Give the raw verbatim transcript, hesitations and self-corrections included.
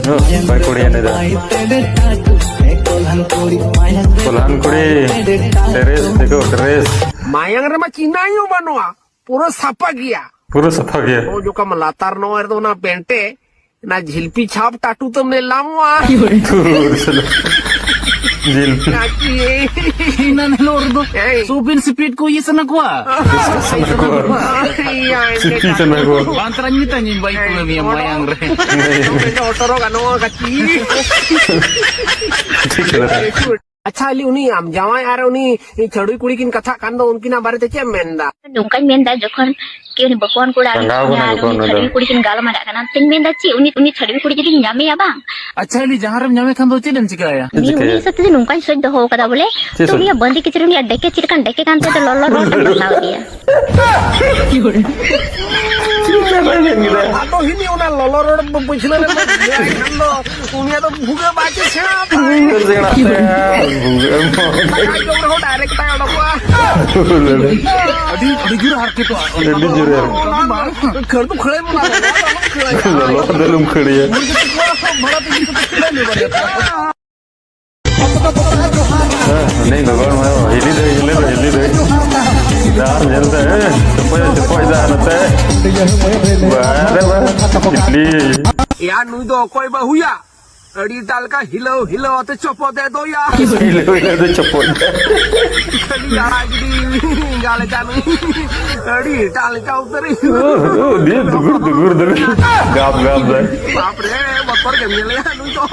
ᱦᱚᱸ, ᱚᱠᱚᱭ ᱠᱩᱲᱤ ᱮᱱᱮᱡ ᱫᱟ? ᱠᱚᱞᱦᱟᱱ ᱠᱩᱲᱤ, ᱰᱨᱮᱥ ᱫᱮᱠᱷᱳ, ᱰᱨᱮᱥ᱾ ᱢᱟᱭᱟᱝ ᱨᱮᱢᱟ ᱪᱤᱱᱦᱟᱹ ᱦᱚᱸ ᱵᱟᱹᱱᱩᱜᱼᱟ, ᱯᱩᱨᱟᱹ ᱥᱟᱯᱟ ᱜᱮᱭᱟ᱾ ᱯᱩᱨᱟᱹ ᱥᱟᱯᱷᱟ ᱜᱮᱭᱟ᱾ ᱱᱚᱜᱼᱚᱭ ᱡᱚᱠᱷᱚᱱ ᱞᱟᱛᱟᱨ ᱱᱚᱜᱼᱚᱭ ᱨᱮᱫᱚ ᱚᱱᱟ ᱯᱮᱱᱴᱮ, ᱚᱱᱟ ᱡᱷᱤᱞᱯᱤ ᱪᱷᱟᱯ ᱴᱟᱴᱩ ᱛᱮᱢ ᱧᱮᱞ ᱧᱟᱢᱚᱜᱼᱟ᱾ ᱫᱷᱩᱨ, ᱥᱟᱞᱟ᱾ ᱡᱷᱤᱞᱯᱤ᱾ ᱠᱟᱪᱤ᱾ ᱦᱤᱱᱟ ᱱᱮᱞᱳᱨ ᱫᱚ ᱮᱭ᱾ ᱥᱩᱵᱤᱱ ᱥᱤᱯᱤᱴ ᱠᱚ ᱤᱭᱟᱹ ᱥᱟᱱᱟ ᱠᱚᱣᱟ᱾ ᱥᱟᱱᱟ ᱠᱚᱣᱟ᱾ ᱤᱭᱟᱹ, ᱥᱤᱯᱤ ᱥᱟᱱᱟ ᱠᱚᱣᱟ᱾ ᱵᱟᱝ ᱛᱟᱨᱟᱧ ᱢᱮᱛᱟᱧ ᱵᱟᱭ ᱮᱭ, ᱠᱩᱞᱟᱹ ᱢᱮᱭᱟ ᱚᱰᱚᱠ᱾ ᱢᱟᱭᱟᱝ ᱨᱮ᱾ ᱱᱚᱰᱮ ᱚᱴᱚᱨᱚᱜ ᱜᱟᱱᱚᱜᱼᱟ, ᱠᱟᱪᱤ᱾ ᱴᱷᱤᱠ ᱠᱟᱫᱟ᱾ ᱟᱪᱪᱷᱟ, ᱟᱞᱤ, ᱩᱱᱤ ᱟᱢ ᱡᱟᱶᱟᱭ ᱟᱨ ᱩᱱᱤ ᱪᱷᱟᱹᱰᱩᱭ ᱠᱩᱲᱤ ᱠᱤᱱ ᱠᱟᱛᱷᱟᱜ ᱠᱟᱱ ᱫᱚ, ᱩᱱᱠᱤᱱᱟᱜ ᱵᱟᱨᱮᱛᱮ ᱪᱮᱫ ᱮᱢ ᱢᱮᱱᱫᱟ? ᱱᱚᱝᱠᱟᱧ ᱢᱮᱱᱫᱟ, ᱡᱚᱠᱷᱚᱱ ᱠᱤ ᱩᱱᱤ ᱵᱟᱹᱦᱩᱣᱟᱱ ᱠᱚᱲᱟ ᱟᱨ ᱨᱟᱸᱜᱟᱣ ᱠᱟᱱᱟ ᱩᱱᱤ ᱠᱚ ᱩᱱᱤ ᱪᱷᱟᱹᱰᱩᱭ ᱫᱚ᱾ ᱠᱩᱲᱤ ᱠᱤᱱ ᱜᱟᱞᱢᱟᱨᱟᱜ ᱠᱟᱱᱟ, ᱛᱤᱧ ᱢᱮᱱᱫᱟ, ᱪᱮᱫ ᱩᱱᱤ, ᱩᱱᱤ ᱪᱷᱟᱹᱰᱩᱭ ᱠᱩᱲᱤ ᱡᱩᱫᱤᱧ ᱧᱟᱢᱮᱭᱟ ᱵᱟᱝ? ᱟᱪᱪᱷᱟ, ᱩᱱᱤ ᱡᱟᱦᱟᱸ ᱨᱮᱢ ᱧᱟᱢᱮ ᱠᱷᱟᱱ ᱫᱚ ᱪᱮᱫ ᱮᱢ ᱪᱤᱠᱟᱹᱭᱟ? ᱩᱱᱤ, ᱩᱱᱤ ᱪᱤᱠᱟᱹᱭᱟ? ᱦᱤᱥᱟᱹᱵ ᱛᱮᱫᱚ ᱱᱚᱝᱠᱟᱧ ᱥᱚᱡᱽ ᱫᱚᱦᱚ ᱠᱟᱫᱟ ᱵᱚᱞᱮ, ᱪᱮᱫ ᱛᱚ ᱥᱚᱡᱽ? ᱩᱱᱤᱭᱟᱜ ᱵᱟᱸᱫᱤ ᱠᱤᱪᱨᱤᱡ, ᱩᱱᱤᱭᱟᱜ ᱰᱮᱠᱮ ᱪᱮᱫ ᱞᱮᱠᱟᱱ ᱰᱮᱠᱮ ᱠᱟᱱ ᱛᱟᱭᱟ, ᱞᱚᱞᱚ ᱨᱚᱲ ᱛᱮ ᱢᱮᱥᱟᱣ ᱟᱫᱮᱭᱟ᱾ ᱪᱮᱫ ᱞᱮᱠᱟ ᱨᱟᱱ ᱮᱢ ᱠᱮᱫᱟ? ᱟᱫᱚ ᱦᱤᱱᱤ ᱚᱱᱟ ᱞᱚᱞᱚ ᱨᱚᱲ ᱯᱟᱹᱪᱷᱞᱟᱹ ᱨᱮ ᱞᱟᱹᱭᱟᱭ ᱠᱷᱟᱱ ᱫᱚ ᱩᱱᱤᱭᱟᱜ ᱫᱚ ᱵᱷᱩᱜᱟᱹ ᱵᱟᱪᱮ ᱥᱮᱬᱟ ᱛᱟᱭ᱾ ᱵᱷᱩᱜᱟᱹ ᱥᱮᱬᱟ ᱛᱟᱭᱟ, ᱵᱷᱩᱜᱟᱹ ᱢᱟ᱾ ᱫᱟᱠᱟ ᱡᱚᱢ ᱨᱮᱦᱚᱸ direct ᱛᱟᱭ ᱚᱰᱚᱠᱚᱜᱼᱟ᱾ ᱟᱹᱰᱤ, ᱟᱹᱰᱤ ᱡᱳᱨ ᱦᱟᱨᱠᱮᱛᱚᱜᱼᱟ᱾ ᱟᱹᱰᱤ ᱡᱳᱨ᱾ ᱚᱱᱟ ᱠᱷᱟᱹᱲ ᱫᱚ ᱠᱷᱟᱹᱲᱟᱹᱭ ᱢᱮ, ᱚᱱᱟ ᱫᱚ ᱟᱞᱚᱢ ᱠᱷᱟᱹᱲᱟᱹᱭᱟ᱾ ᱞᱚᱞᱚ ᱫᱚ ᱟᱞᱚᱢ ᱠᱷᱟᱹᱲᱟᱹᱭᱟ᱾ ᱵᱷᱟᱲᱟ ᱛᱮᱜᱮ ᱠᱟᱛᱮ ᱠᱷᱟᱹᱲᱟᱹᱭ ᱢᱮ ᱵᱟᱨᱭᱟ᱾ ᱦᱮᱸ, ᱩᱱᱤ ᱜᱚᱜᱚ ᱦᱚᱲ ᱢᱟ ᱦᱤᱞᱤ ᱫᱟᱹᱭ, ᱦᱤᱞᱤ ᱫᱟᱹᱭ, ᱦᱤᱞᱤ ᱫᱟᱹᱭ᱾ ᱟᱨ ᱧᱮᱞ ᱫᱟᱹᱭ, ᱦᱮᱸ, ᱪᱚᱯᱚᱡ, ᱪᱚᱯᱚᱡ ᱫᱟ ᱱᱚᱛᱮ᱾ ᱵᱟᱨᱮ ᱵᱟᱨ, ᱦᱤᱞᱤ᱾ ᱭᱟ, ᱱᱩᱭ ᱫᱚ ᱚᱠᱚᱭ ᱵᱟᱹᱦᱩᱭᱟ? ᱟᱹᱰᱤ ᱮᱴᱟᱜ ᱞᱮᱠᱟ ᱦᱤᱞᱟᱹᱣ, ᱦᱤᱞᱟᱹᱣ ᱟᱛᱮ ᱪᱚᱯᱚᱡ ᱮ ᱫᱚᱭᱟ᱾ ᱦᱤᱞᱟᱹᱣ, ᱦᱤᱞᱟᱹᱣ ᱟᱛᱮ ᱪᱚᱯᱚᱡ ᱫᱟ᱾ ᱠᱷᱟᱹᱞᱤ ᱟᱲᱟᱜ ᱜᱤᱰᱤ, ᱮᱸᱜᱟ ᱞᱮᱠᱟ ᱱᱩᱭ᱾ ᱟᱹᱰᱤ ᱮᱴᱟᱜ ᱞᱮᱠᱟ ᱩᱛᱟᱹᱨ᱾ ᱳ, ᱳ, ᱫᱤᱭᱮ ᱫᱩᱜᱩᱨ, ᱫᱩᱜᱩᱨ, ᱫᱩᱜᱩᱨ᱾ ᱜᱟᱯ, ᱜᱟᱯ ᱫᱟᱭ᱾ ᱵᱟᱯ ᱨᱮ, ᱵᱚᱛᱚᱨ ᱜᱮᱢ ᱧᱮᱞᱮᱭᱟ ᱱᱩᱭ ᱫᱚ᱾